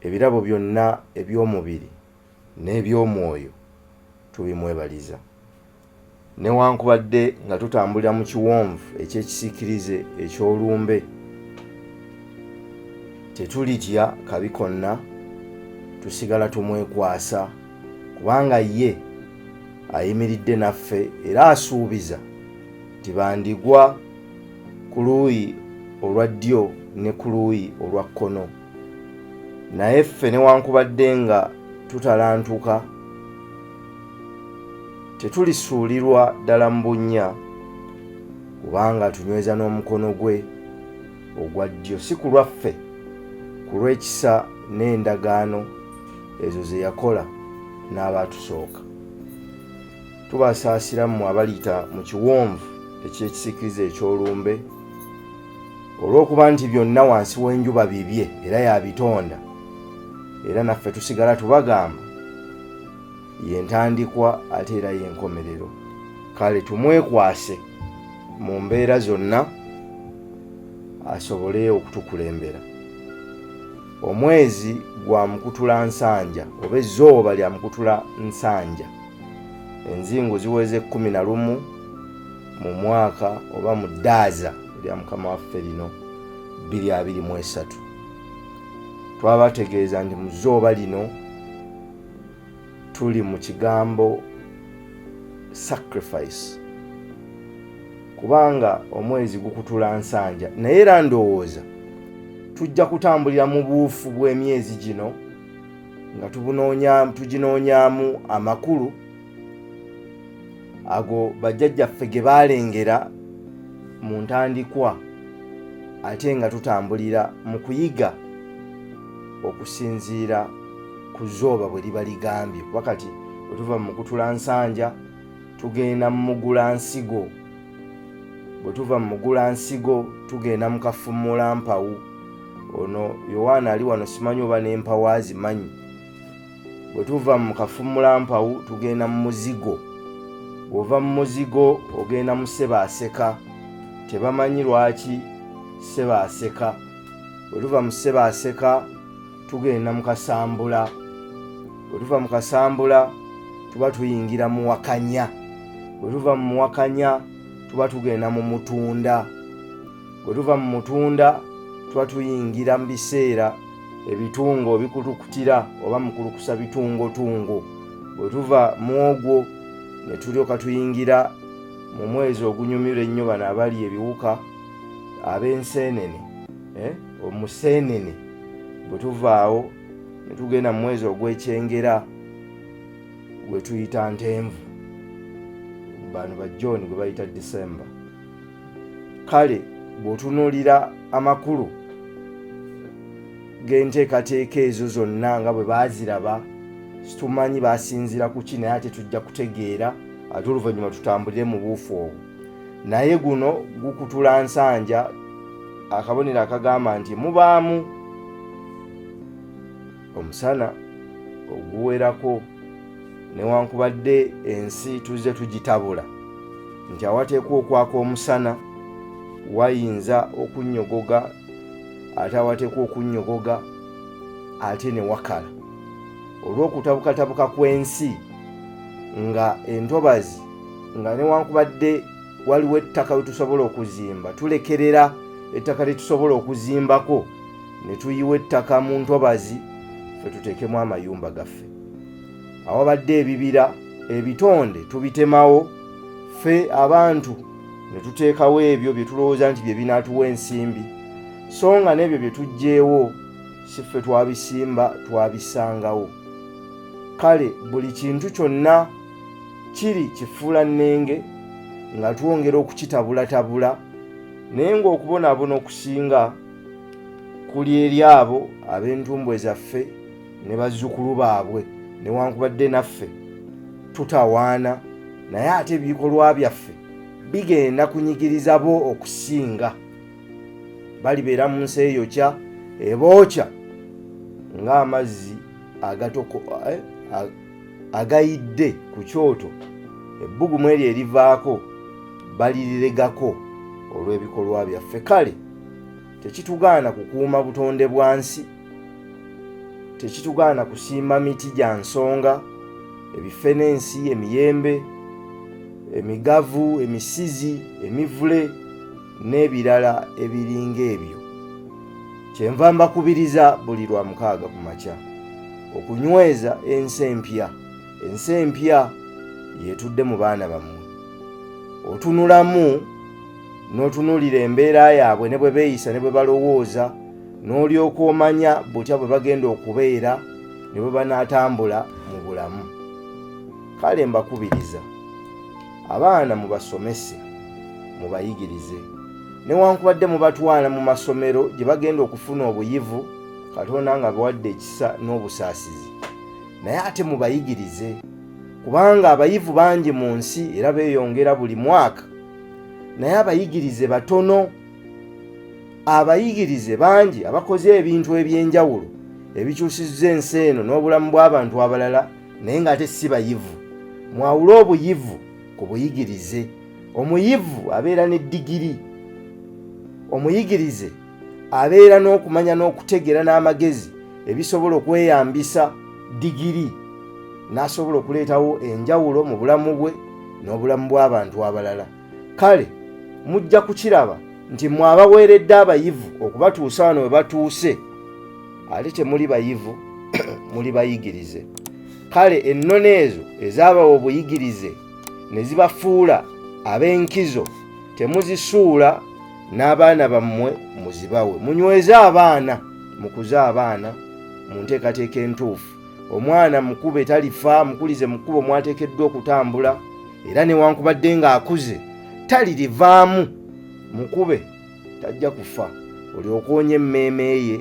Ebirabo byonna eby'omubiri n'eby'omwoyo tubimwebaliza. Newankubadde nga tutambulira mu kiwonvu eky'ekisiikirize eky'olumbe, tetulitya kabi konna, tusigala tumwekwasa kubanga ye ayimiridde naffe era asuubiza nti bandigwa ku luuyi olwa ddyo ne ku luuyi olwa kkono. Naye ffe newankubadde nga tutalantuka, tetulisuulirwa ddala mu bunnya, kubanga atunyweza n'omukono gwe ogwa ddyo, si ku lwaffe, ku lw'ekisa n'endagaano ezo ze yakola n'abaatusooka. Tubasaasira mmwe abaliyita mu kiwonvu eky'ekisiikirize eky'olumbe, olw'okuba nti byonna wansi w'enjuba bibye era y'abitonda, era naffe tusigala tubagamba ye ntandikwa ate era y'enkomerero. Kale tumwekwase mu mbeera zonna asobole okutukulembera. Omwezi gwa mukutula nsanja oba ezzooba lya mukutula nsanja. Enzingu ziweze 11 mu mwaka oba mu ddaaza erya Mukama waffe lino 2023. Twabategeeza nti mu zzooba lino tuli mu kigambo sacrifice, kubanga omwezi gukutula nsanja, naye era ndowooza tujja kutambulira mu buufu bw'emyezi gino nga tuginoonyaamu amakulu ago bajjajjaffe ge baalengera mu ntandikwa, ate nga tutambulira mu kuyiga okusinziira ku zzooba bwe liba ligambye. Kuba kati bwe tuva mu mukutula nsanja tugenda mu mugula nsigo, bwe tuva mu mugula nsigo tugenda mu kafummula mpawu. Ono Yowaana ali wano simanyi oba n'empawu azimanyi. Bwe tuva mu kafummula mpawu tugenda mu muzigo, bw'ova mu muzigo ogenda mu ssebaaseka, tebamanyi lwaki ssebaaseka. Bwe tuva mu ssebaaseka tugenda mu kasambula, bwe tuva mu kasambula tuba tuyingira mu wakanya, bwe tuva mu muwakanya tuba tugenda mu mutunda, bwe tuva mu mutunda tuba tuyingira mu biseera ebitungo ebikulukutira oba mukulukusa bitungotungo. Bwe tuva mu ogwo ne tulyoka tuyingira mu mwezi ogunyumirwa ennyo bano abali ebiwuka ab'enseenene, omuseenene. Bwe tuvaawo ne tugenda mu mwezi ogw'ekyengera gwe tuyita ntenvu, bano ba John gwe bayita December. Kale bw'otunuulira amakulu g'enteekateeka ezo zonna nga bwe baaziraba, situmanyi baasinziira ku ki, naye ate tujja kutegeera ate oluvannyuma tutambulire mu buufu obwo. Naye guno gukutula nsanja, akabonero akagamba nti mubaamu omusana oguwerako, newankubadde ensi tuzze tugitabula nti awateekwa okwaka omusana wayinza okunnyogoga, ate awateekwa okunnyogoga ate ne wakala olw'okutabukatabuka kw'ensi nga entobazi, nga newankubadde waliwo ettaka we tusobola okuzimba, tulekerera ettaka lye tusobola okuzimbako ne tuyiwa ettaka mu ntobazi ffe tuteekemu amayumba gaffe. Awabadde ebibira ebitonde tubitemawo, ffe abantu ne tuteekawo ebyo bye tulowooza nti bye binaatuwa ensimbi, so nga n'ebyo bye tuggyeewo si ffe twabisimba, twabisangawo. Kale buli kintu kyonna kiri kifuulannenge nga twongera okukitabulatabula, naye ng'okubonaabona okusinga kuli eri abo ab'entumbwe zaffe ne bazzukulu baabwe. Newankubadde naffe tutawaana, naye ate ebikolwa byaffe bigenda kunyigiriza bo okusinga. Balibeera mu nsi eyokya ebookya ng'amazzi agayidde ku kyoto, ebbugumu eryo erivaako baliriregako olw'ebikolwa byaffe. Kale tekitugaana kukuuma butonde bwa nsi. Tekitugaana kusimba miti gya nsonga, ebifenensi, emiyembe, emigavu, emisizi, emivule n'ebirala ebiringa ebyo. Kyenva mbakubiriza buli Lwamukaaga ku makya okunyweza ensi empya. Ensi empya y'etudde mu baana bammwe. Otunulamu n'otunuulira embeera yaabwe ne bwe beeyisa ne bwe balowooza, n'olyoka omanya butya bwe bagenda okubeera ne bwe banaatambula mu bulamu. Kale mbakubiriza abaana mubasomese, mubayigirize, newankubadde mubatwala mu masomero gye bagenda okufuna obuyivu, Katonda nga abawadde ekisa n'obusaasizi, naye ate mubayigirize, kubanga abayivu bangi mu nsi era beeyongera buli mwaka, naye abayigirize batono. Abayigirize bangi abakoze ebintu eby'enjawulo ebikyusizza ensi eno n'obulamu bw'abantu abalala, naye ng'ate si bayivu. Mwawule obuyivu ku buyigirize. Omuyivu abeera ne digiri, omuyigirize abeera n'okumanya n'okutegeera n'amagezi ebisobola okweyambisa digiri n'asobola okuleetawo enjawulo mu bulamu bwe n'obulamu bw'abantu abalala. Kale mujja kukiraba nti mmwe abaweeredde abayivu okubatuusa wano we batuuse, ate temuli bayivu, muli bayigirize. Kale ennono ezo ezaabawa obuyigirize ne zibafuula ab'enkizo temuzisuula, n'abaana bammwe muzibawe. Munyweze abaana, mukuze abaana mu nteekateeka entuufu. Omwana mukube talifa, mukulize mu kkubo mwateekeddwa okutambula, era newankubadde ng'akuze talirivaamu. Mukube tajja kufa, olyoke onye emmeeme ye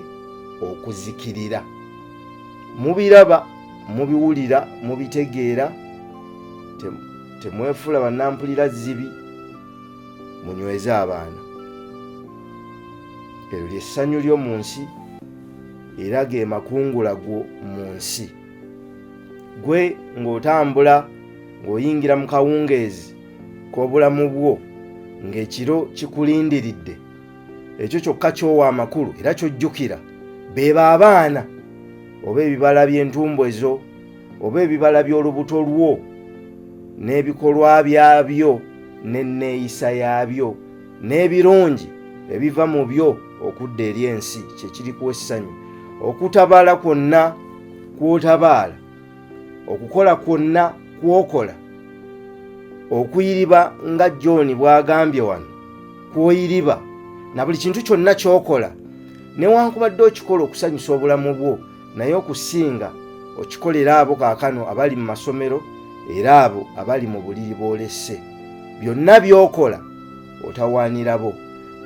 okuzikirira. Mubiraba, mubiwulira, mubitegeera, temwefuula bannampulira zzibi, munyweze abaana. Eryo lye ssanyu lyo mu nsi, era ge makungula go mu nsi. Gwe ng'otambula ng'oyingira mu kawungeezi k'obulamu bwo, ng'ekiro kikulindiridde, ekyo kyokka ky'owa amakulu era ky'ojjukira beebo abaana, oba ebibala by'entumbwe zo, oba ebibala by'olubuto lwo, n'ebikolwa byabyo n'enneeyisa yaabyo, n'ebirungi ebiva mu byo okudda eri ensi, kye kirikuwa essanyu. Okutabaala kwonna kw'otabaala, okukola kwonna kw'okola, okuyiriba nga John bw'agambye wano, kw'oyiriba, na buli kintu kyonna ky'okola, newankubadde okikola okusanyusa obulamu bwo, naye okusinga okikolera abo kaakano abali mu masomero era abo abali mu buliri bw'olese. Byonna by'okola otawaanira bo.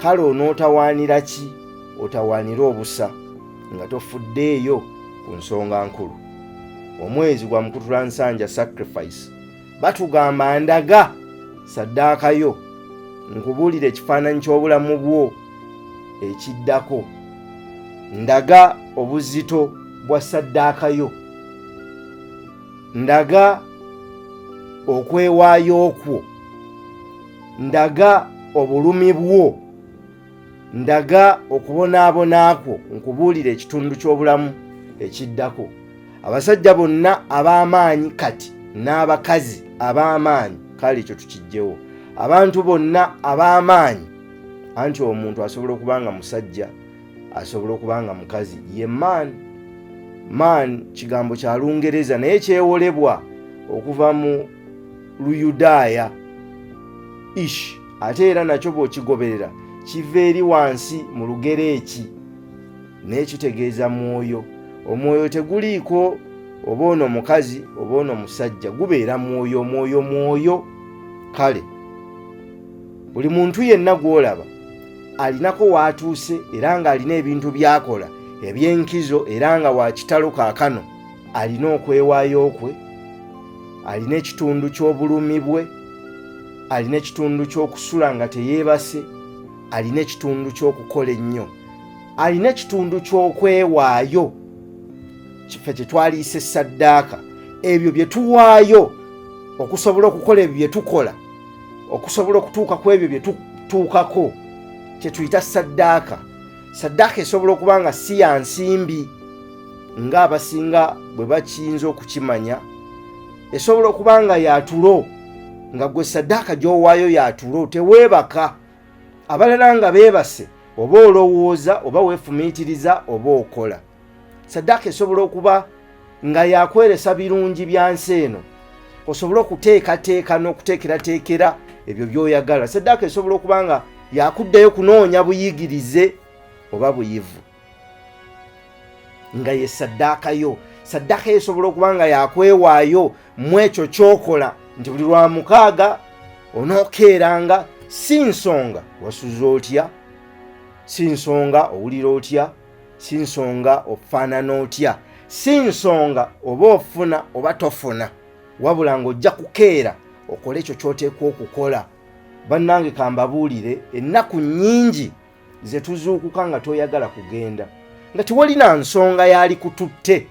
Kale onootawaanira ki? Otawaanira obusa nga tofuddeeyo ku nsonga nkulu. Omwezi gwa Mukutula Nsanja Sacrifice. Batugamba ndaga saddaaka yo, nkubuulire ekifaananyi ky'obulamu bwo ekiddako. Ndaga obuzito bwa saddaaka yo, ndaga okwewaayo kwo, ndaga obulumi bwo, ndaga okubonaabona kwo, nkubuulire ekitundu ky'obulamu ekiddako. Abasajja bonna ab'amaanyi kati n'abakazi ab'amaanyi, kale ekyo tukiggyewo. Abantu bonna ab'amaanyi, anti omuntu asobola okuba nga musajja, asobola okuba nga mukazi, ye man. Man kigambo kya Lungereza naye kyewolebwa okuva mu Luyudaaya ish, ate era nakyo bw'okigoberera kiva eri wansi mu Lugereeki, naye kitegeeza mwoyo. Omwoyo teguliiko oba ono mukazi oba ono musajja, gubeera mwoyo, omwoyo mwoyo. Kale buli muntu yenna gw'olaba alinako w'atuuse era ng'alina ebintu by'akola eby'enkizo era nga wa kitalo kaakano, alina okwewaayo kwe, alina ekitundu ky'obulumi bwe, alina ekitundu ky'okusula nga teyeebase, alina ekitundu ky'okukola ennyo, alina ekitundu ky'okwewaayo, kiffe kye twaliise ssaddaaka. Ebyo bye tuwaayo okusobola okukola ebyo bye tukola, okusobola okutuuka ku ebyo bye tutuukako, kye tuyita ssaddaaka. Ssaddaaka esobola okuba nga si ya nsimbi. Ng'abasinga bwe bakiyinza okukimanya, esobola okuba nga yatulo, nga gwe saddaaka gy'owaayo yatulo, teweebaka, abalala nga beebase, oba olowooza oba weefumiitiriza oba okola. Saddaaka esobola okuba nga yakweresa birungi bya nsi eno, osobole okuteekateeka n'okuteekerateekera ebyo by'oyagala. Saddaaka esobola okuba nga yakuddayo kunoonya buyigirize oba buyivu, nga ye saddaaka yo. Saddaaka yo esobola okuba nga yakwewaayo mu ekyo ky'okola, nti buli lwa mukaaga onookeeranga, si nsonga wasuze otya, si nsonga owulira otya, si nsonga ofaanana otya, si nsonga oba ofuna oba tofuna, wabula ng'ojja kukeera okole ekyo ky'oteekwa okukola. Bannange, kambabuulire, ennaku nnyingi ze tuzuukuka nga toyagala kugenda, nga tewali na nsonga yali kututte,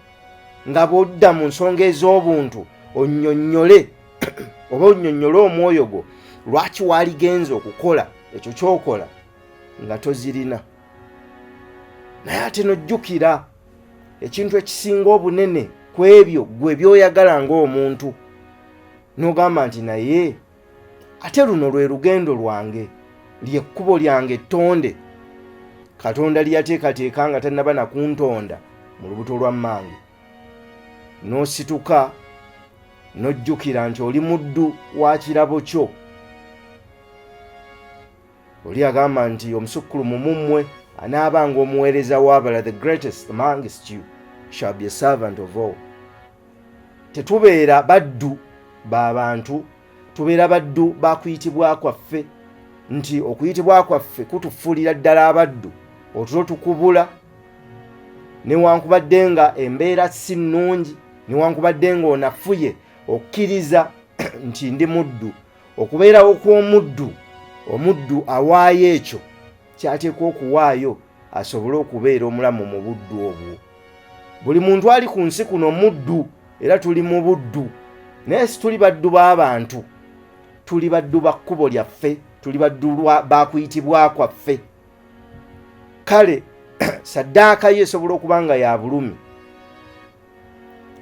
nga bw'odda mu nsonga ez'obuntu onnyonnyole oba onnyonnyole omwoyo gwo lwaki waaligenze okukola ekyo ky'okola nga tozirina. Naye ate n'ojjukira ekintu ekisinga obunene ku ebyo ggwe by'oyagala ng'omuntu, n'ogamba nti naye ate luno lwe lugendo lwange, ly'ekkubo lyange ettonde Katonda lye yateekateeka nga tannaba na kuntonda mu lubuto lwa mmange. N'osituka n'ojjukira nti oli muddu wa kirabo kyo. Oli agamba nti omusukkulumu mu mmwe anaabanga omuweereza w'abalala, the greatest amongst you shall be a servant of all. Tetubeera baddu ba bantu, tubeera baddu ba kuyitibwa kwaffe, nti okuyitibwa kwaffe kutufuulira ddala abaddu. Otulo tukubula, newankubadde nga embeera si nnungi, newankubadde nga onafuye, okkiriza nti ndi muddu. Okubeerawo kw'omuddu, omuddu awaayo ekyo ky'ateekwa okuwaayo asobole okubeera omulamu mu buddu obwo. Buli muntu ali ku nsi kuno muddu, era tuli mu buddu, naye si tuli baddu b'abantu, tuli baddu ba kkubo lyaffe, tuli baddu ba kuyitibwa kwaffe. Kale saddaaka yo esobola okuba nga ya bulumi,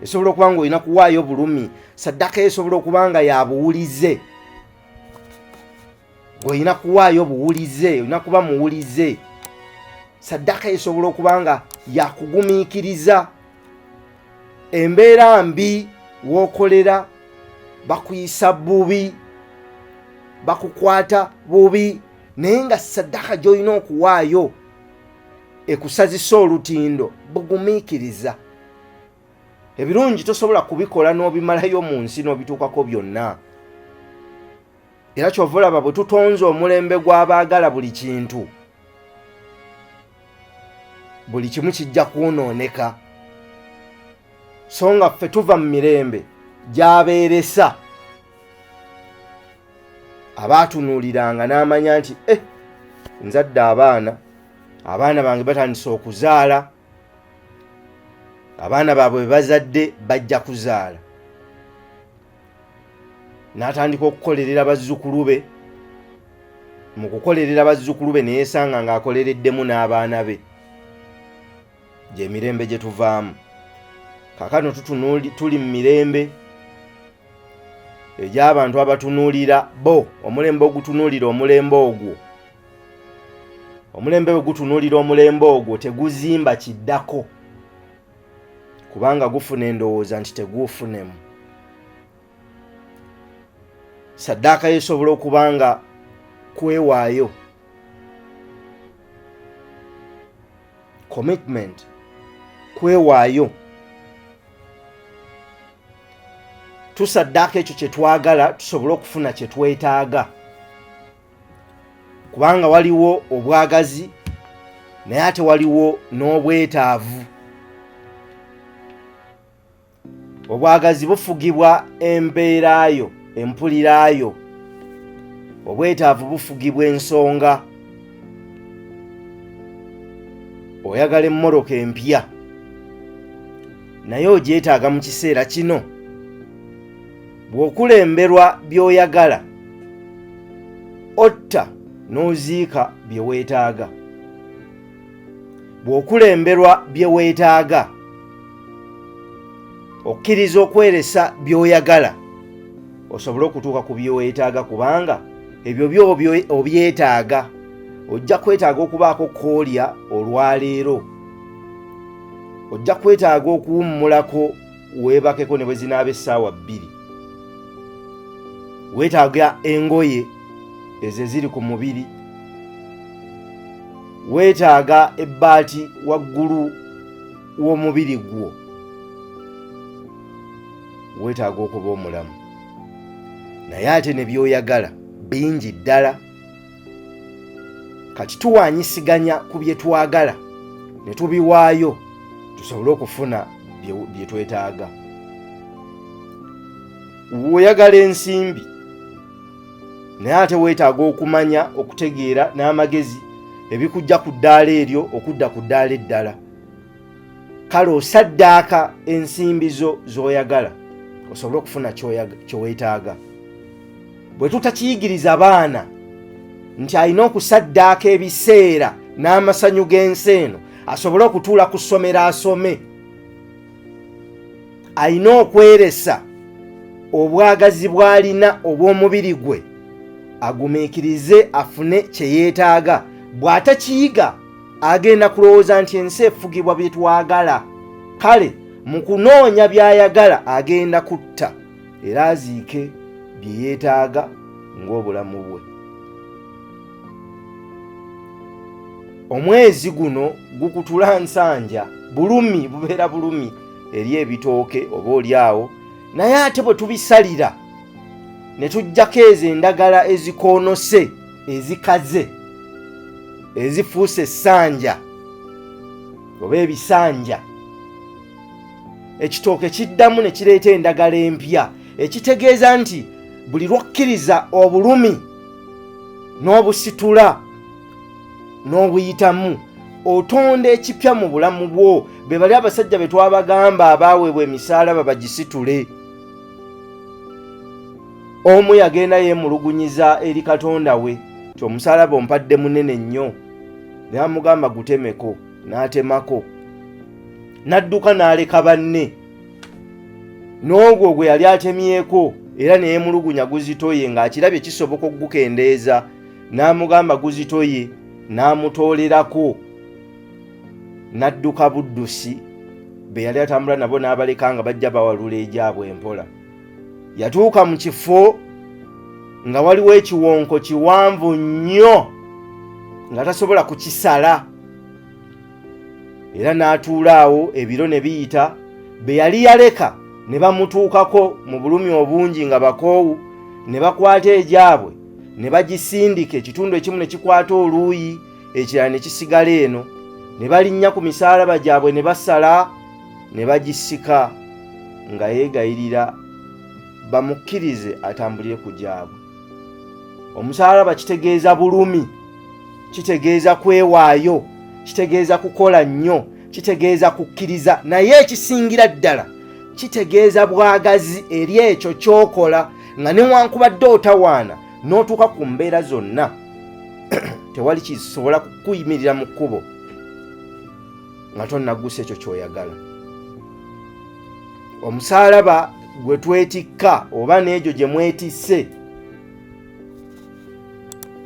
esobola okuba nga olina kuwaayo bulumi. Saddaaka yo esobola okuba nga ya buwulize, olina kuwaayo buwulize, olina kuba muwulize. Saddaaka yo esobola okuba nga yakugumiikiriza embeera mbi w'okolera, bakuyisa bubi, bakukwata bubi, naye nga saddaaka gy'olina okuwaayo ekusazisa olutindo bugumiikiriza. Ebirungi tosobola kubikola n'obimalayo mu nsi n'obituukako byonna. Era kyova olaba bwe tutonze omulembe gw'abaagala buli kintu, buli kimu kijja kwonooneka. So nga ffe tuva mu mirembe gy'abeeresa abaatunuuliranga n'amanya nti nzadde abaana, abaana bange batandise okuzaala, abaana baabwe be bazadde bajja kuzaala. N'atandika okukolerera bazzukulu be. Mu kukolerera bazzukulu be neyeesanga ng'akolereddemu n'abaana be. Gy'emirembe gye tuvaamu kaakano, tuli mu mirembe egy'abantu abatunuulira bo, omulembe ogutunuulira omulembe ogwo. Omulembe bwe gutunuulira omulembe ogwo teguzimba kiddako, kubanga gufuna endowooza nti teguufunemu. Saddaaka yo esobola okuba nga kwewaayo, commitment, kwewaayo. Tusaddaaka ekyo kye twagala tusobole okufuna kye twetaaga, kubanga waliwo obwagazi naye ate waliwo n'obwetaavu. Obwagazi bufugibwa embeera yo, empulira yo. Obwetaavu bufugibwa ensonga. Oyagala emmoroka empya, naye ogyetaaga mu kiseera kino. Bw'okulemberwa by'oyagala, otta n'oziika bye weetaaga. Bw'okulemberwa bye weetaaga, Okkiriza okweresa by'oyagala osobole okutuuka ku by'oyetaaga, kubanga ebyo byo obyetaaga. Ojja kwetaaga okubaako koolya olwaleero, ojja kwetaaga okuwummulako weebakeko ne bwe zinaaba essaawa 2, weetaaga engoye ezo eziri ku mubiri, weetaaga ebbaati waggulu w'omubiri gwo, weetaaga okuba omulamu. Naye ate ne by'oyagala bingi ddala. Kati tuwaanyisiganya ku bye twagala ne tubiwaayo tusobole okufuna bye twetaaga. Oyagala ensimbi, naye ate weetaaga okumanya, okutegeera n'amagezi ebikujja ku ddaala eryo okudda ku ddaala eddala. Kale osaddaaka ensimbi zo z'oyagala osobole okufuna kye weetaaga. Bwe tutakiyigiriza baana nti alina okusaddaaka ebiseera n'amasanyu g'ensi eno asobole okutuula ku ssomero asome, alina okweresa obwagazi bw'alina obw'omubiri gwe agumiikirize afune kye yeetaaga. Bw'atakiyiga, agenda kulowooza nti ensi efugibwa bye twagala. Kale mu kunoonya by'ayagala agenda kutta era aziike bye yeetaaga ng'obulamu bwe. Omwezi guno gukutula nsanja, bulumi, bubeera bulumi eri ebitooke oba oli awo, naye ate bwe tubisalira ne tujjako ezo endagala ezikoonose, ezikaze, ezifuuse essanja oba ebisanja, ekitooke kiddamu ne kireeta endagala empya, ekitegeeza nti buli lwokkiriza obulumi n'obusitula n'obuyitamu, otonda ekipya mu bulamu bwo. Be bali abasajja be twabagamba abaaweebwa emisaalaba bagisitule. Omu yagenda yeemulugunyiza eri Katonda we ti, "Omusaalaba ompadde munene nnyo." N'amugamba, "Gutemeko." N'atemako, n'adduka n'aleka banne. N'ogwo gwe yali atemyeko era neyeemulugunya guzitoye, ng'akirabye kisoboka okugukendeeza, n'amugamba guzitoye, n'amutoolerako n'adduka buddusi. Be yali atambula nabo n'abaleka nga bajja bawalula egyabwe empola. Yatuuka mu kifo nga waliwo ekiwonko kiwanvu nnyo nga tasobola kukisala, era n'atuula awo ebiro ne biyita. Be yali yaleka ne bamutuukako mu bulumi obungi nga bakoowu, ne bakwata egyabwe ne bagisindika, ekitundu ekimu ne kikwata oluuyi, ekirala ne kisigala eno, ne balinnya ku misaalaba gyabwe ne basala ne bagisika, nga yeegayirira bamukkirize atambulire ku gyabwe. Omusaalaba kitegeeza bulumi, kitegeeza kwewaayo, kitegeeza kukola nnyo, kitegeeza kukkiriza, naye ekisingira ddala kitegeeza bwagazi eri ekyo ky'okola, nga newankubadde otawaana n'otuuka ku mbeera zonna, tewali kisobola kukuyimirira mu kkubo nga tonnaggusa ekyo ky'oyagala. Omusaalaba gwe twetikka oba n'egyo gye mwetisse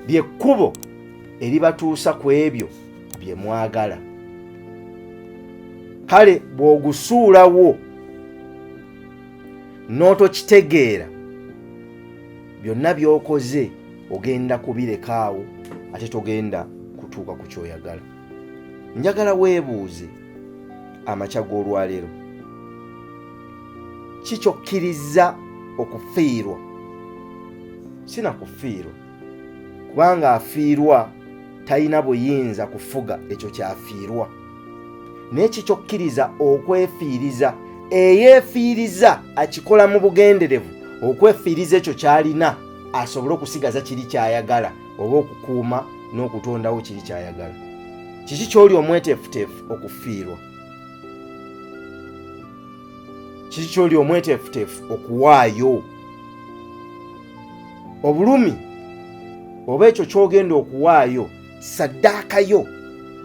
lyekkubo eribatuusa ku ebyo bye mwagala. Kale bw'ogusuulawo n'otokitegeera, byonna by'okoze ogenda kubirekaawo, ate togenda kutuuka ku kyoyagala. Njagala weebuuze amakya g'olwaleero, kikyokkirizza okufiirwa? Sina kufiirwa, kubanga afiirwa talina buyinza kufuga ekyo kyafiirwa, naye kikyokkiriza okwefiiriza. Eyeefiiriza akikola mu bugenderevu okwefiiriza ekyo ky'alina asobole okusigaza kiri ky'ayagala oba okukuuma n'okutondawo kiri ky'ayagala. Kiki ky'oli omweteefuteefu okufiirwa? Kiki ky'oli omweteefuteefu okuwaayo? Obulumi oba ekyo ky'ogenda okuwaayo, saddaaka yo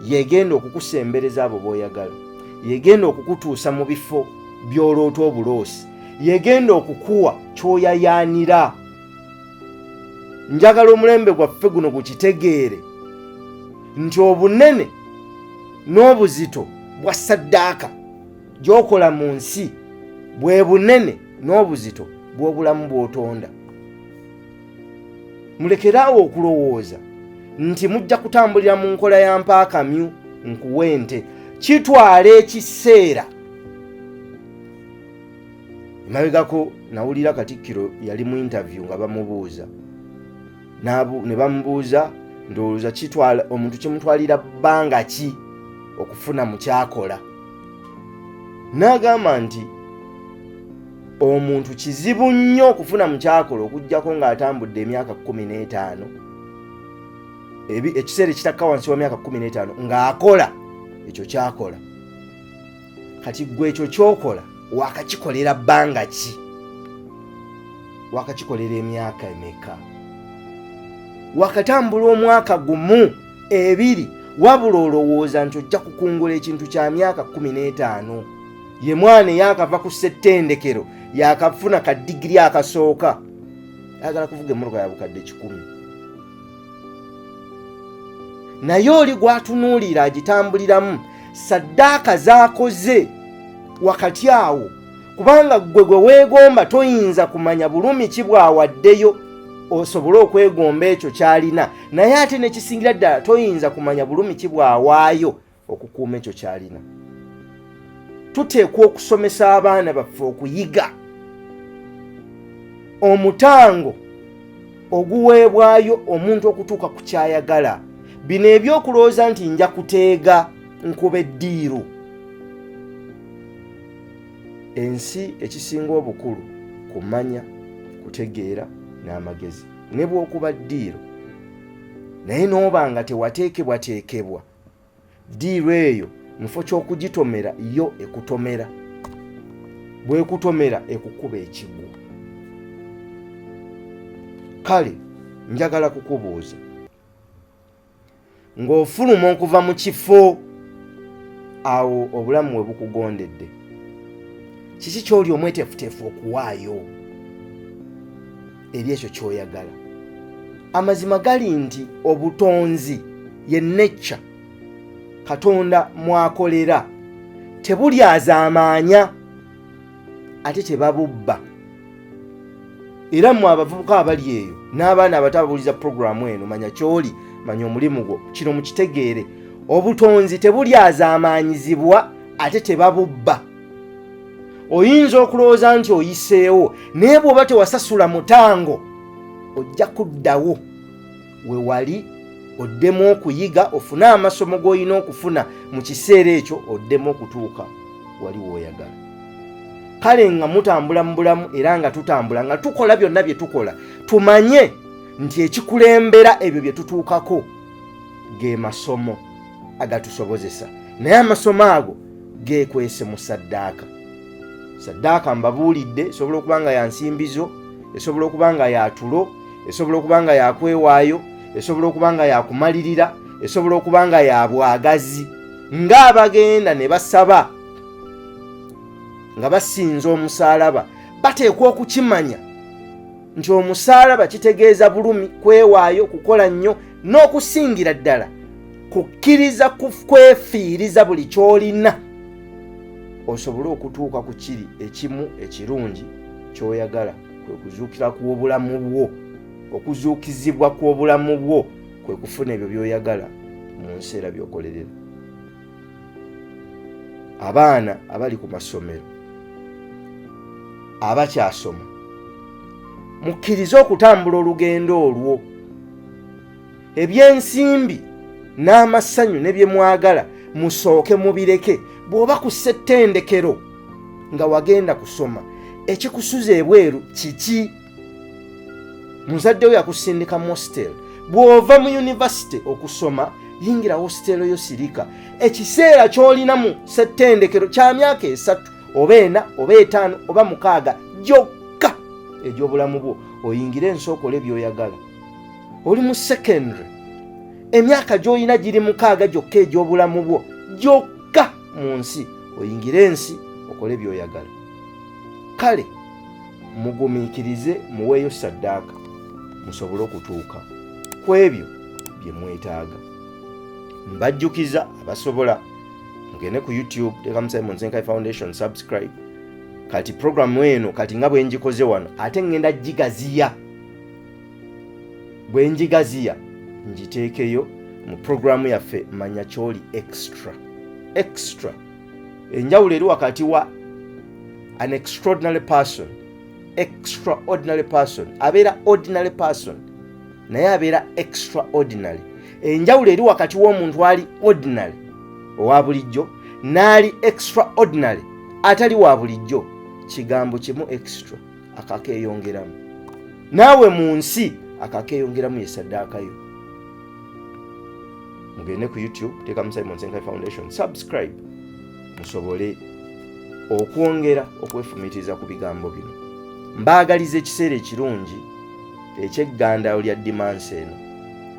yegenda okukusembereza abo b'oyagala, yegenda okukutuusa mu bifo. by'oloota obuloosi, yegenda okukuwa ky'oyayaanira. Njagala omulembe gwaffe guno gukitegeere nti obunene n'obuzito bwa ssaddaaka gy'okola mu nsi bwe bunene n'obuzito bw'obulamu bw'otonda. Mulekeraawo okulowooza nti mujja kutambulira mu nkola ya mpaakamyu nkuwe ente. Kitwala ekiseera. Emabegako nawulira Katikkiro yali mu interview nga bamubuuza, ne bamubuuza ndowooza kitwala omuntu kimutwalira bbanga ki okufuna mu kyakola, n'agamba nti omuntu kizibu nnyo okufuna mu kyakola okuggyako ng'atambudde emyaka 15, ekiseera ekitakka wansi wa myaka 15 ng'akola ekyo kyakola. Kati ggwe ekyo kyokola wakakikolera bbanga ki? Wakakikolera emyaka emeka? Wakatambula omwaka gumu, ebiri, wabula olowooza nti ojja kukungula ekintu kya myaka 15. Ye mwana eyakava ku ssettendekero, yakafuna ka digiri akasooka, ayagala kuvuga emmotoka ya bukadde 100, naye oli gw'atunuulira agitambuliramu saddaaka z'akoze wakati awo, kubanga ggwe gwe weegomba toyinza kumanya bulumi ki bw'awaddeyo osobole okwegomba ekyo ky'alina, naye ate n'ekisingira ddala toyinza kumanya bulumi ki bw'awaayo okukuuma ekyo ky'alina. Tuteekwa okusomesa abaana baffe okuyiga omutango oguweebwayo omuntu okutuuka ku kyayagala. Bino ebyokulowooza nti nja kuteega nkuba eddiiru, ensi ekisinga obukulu kumanya, kutegeera n'amagezi. Ne bw'okuba ddiiru naye n'oba nga tewateekebwateekebwa, ddiiru eyo mufo ky'okugitomera yo ekutomera, bw'ekutomera ekukuba ekigwo. Kale njagala kukubuuza, ng'ofuluma okuva mu kifo awo obulamu we bukugondedde, kiki ky'oli omweteefuteefu okuwaayo eri ekyo ky'oyagala? Amazima gali nti obutonzi ye nature Katonda mwakolera tebulyazaamaanya ate tebabubba. Era mmwe abavubuka abali eyo n'abaana abato ababuuliza puroguramu eno, manya ky'oli, manya omulimu gwo, kino mukitegeere, obutonzi tebulyazaamaanyizibwa ate tebabubba. Oyinza okulowooza nti oyiseewo, naye bw'oba tewasasula mutango ojja kuddawo we wali, oddemu okuyiga, ofune amasomo g'olina okufuna mu kiseera ekyo, oddemu okutuuka wali w'oyagala. Kale nga mutambula mu bulamu era nga tutambula nga tukola byonna bye tukola, tumanye nti ekikulembera ebyo bye tutuukako ge masomo agatusobozesa, naye amasomo ago geekwese mu saddaaka. Saddaaka mbabuulidde esobola okuba nga ya nsimbizo, esobola okuba nga ya tulo, esobola okuba nga ya kwewaayo, esobola okuba nga ya kumalirira, esobola okuba nga ya bwagazi, ng'abagenda ne basaba nga basinza omusaalaba bateekwa okukimanya nti omusaalaba kitegeeza bulumi, kwewaayo, kukola nnyo, n'okusingira ddala kukkiriza kwefiiriza buli ky'olina osobole okutuuka ku kiri ekimu ekirungi ky'oyagala, kwe kuzuukira kw'obulamu bwo. Okuzuukizibwa kw'obulamu bwo kwe kufuna ebyo by'oyagala mu nsi era by'okolerera. Abaana abali ku masomero abakyasoma, mukkirize okutambula olugendo olwo. Ebyensimbi n'amasanyu ne bye mwagala musooke mubireke. Bw'oba ku ssettendekero nga wagenda kusoma, ekikusuza ebweru kiki? Muzadde wo yakusindika mu hostel. Bw'ova mu yunivasite okusoma, yingira hostel yo, sirika. Ekiseera ky'olina mu ssettendekero kya myaka 3 oba 4 oba 5 oba 6 gyokka egy'obulamu bwo, oyingire ensi okole by'oyagala. Oli mu secondary, emyaka gy'olina giri 6 gyokka egy'obulamu bwo gyokka mu nsi, oyingire ensi. Okole by'oyagala. Kale mugumiikirize, muweeyo ssaddaaka musobole okutuuka ku ebyo bye mwetaaga. Mbajjukiza abasobola mugende ku YouTube, teekamu Simon Ssenkayi Foundation, subscribe. Kati programu eno kati nga bwe ngikoze wano, ate ŋŋenda gigaziya. Bwe ngigaziya ngiteekeyo mu programu yaffe Manya Kyoli Extra. Extra, enjawulo eri wakati wa an extraordinary person, extraordinary person abeera ordinary person naye abeera extraordinary. Enjawulo eri wakati w'omuntu ali ordinary owa bulijjo n'ali extraordinary atali wa bulijjo, kigambo kimu extra, akakeeyongeramu. Naawe mu nsi akakeeyongeramu ye saddaakayo. Mugende ku YouTube, teekamu Simon Ssenkayi Foundation, subscribe musobole okwongera okwefumiitiriza ku bigambo bino. Mbaagaliza ekiseera ekirungi eky'eggandalo lya dimansi eno.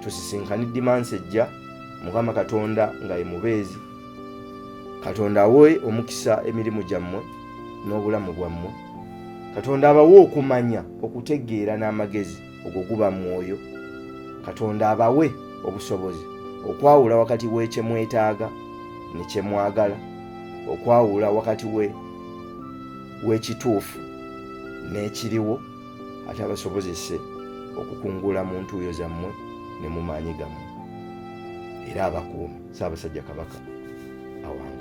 Tusisinkane dimansi ejja, Mukama Katonda nga ye mubeezi. Katonda awe omukisa emirimu gyammwe n'obulamu bwammwe. Katonda abawe okumanya, okutegeera n'amagezi, ogwo guba mwoyo. Katonda abawe obusobozi okwawula wakati w'ekye mwetaaga ne kye mwagala, okwawula wakati w'ekituufu n'ekiriwo, ate abasobozese okukungula mu ntuuyo zammwe ne mu maanyi gammwe, era abakuume. Ssaabasajja Kabaka awangaale.